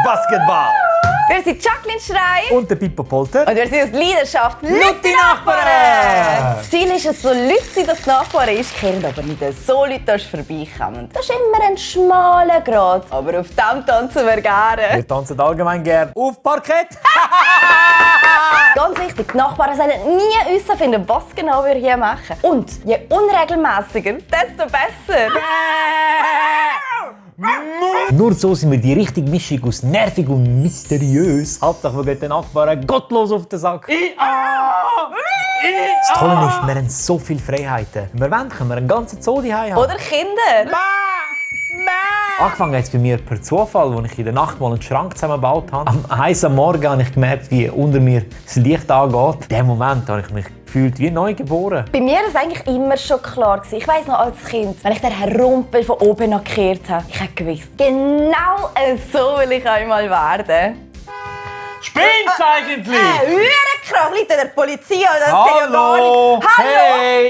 Basketball. Wir sind Jacqueline Schrei Und der Pippo Polter. und wir sind aus Leidenschaft Lutti Nachbarn! Das Ziel ist es, so Leute zu sein, dass die Nachbarn einkehren, aber nicht so Leute vorbeikommen. Das ist immer ein schmaler Grat, aber auf dem tanzen wir gerne. Wir tanzen allgemein gern auf Parkett. Ganz wichtig, die Nachbarn sollen nie herausfinden, was genau wir hier machen. Und je unregelmäßiger, desto besser. Nur so sind wir die richtige Mischung aus nervig und mysteriös. Hauptsache, wir gehen den Nachbarn gottlos auf den Sack. Das Tolle ist, wir haben so viele Freiheiten. Wenn wir wollen, können wir einen ganzen Zoo daheim haben. Oder Kinder. Angefangen hat es bei mir per Zufall, als ich in der Nacht mal einen Schrank zusammengebaut habe. Am heißen Morgen habe ich gemerkt, wie unter mir das Licht angeht. In dem Moment habe ich mich gefühlt wie neu geboren. Bei mir war es eigentlich immer schon klar. Ich weiss noch als Kind, wenn ich den Rumpel von oben noch gekehrt habe, ich habe gewusst, genau so will ich einmal werden. Spinn's eigentlich? Hühnerkrach, liegt der Polizei, das geht ja gar nicht. Hallo! Hallo! Hey!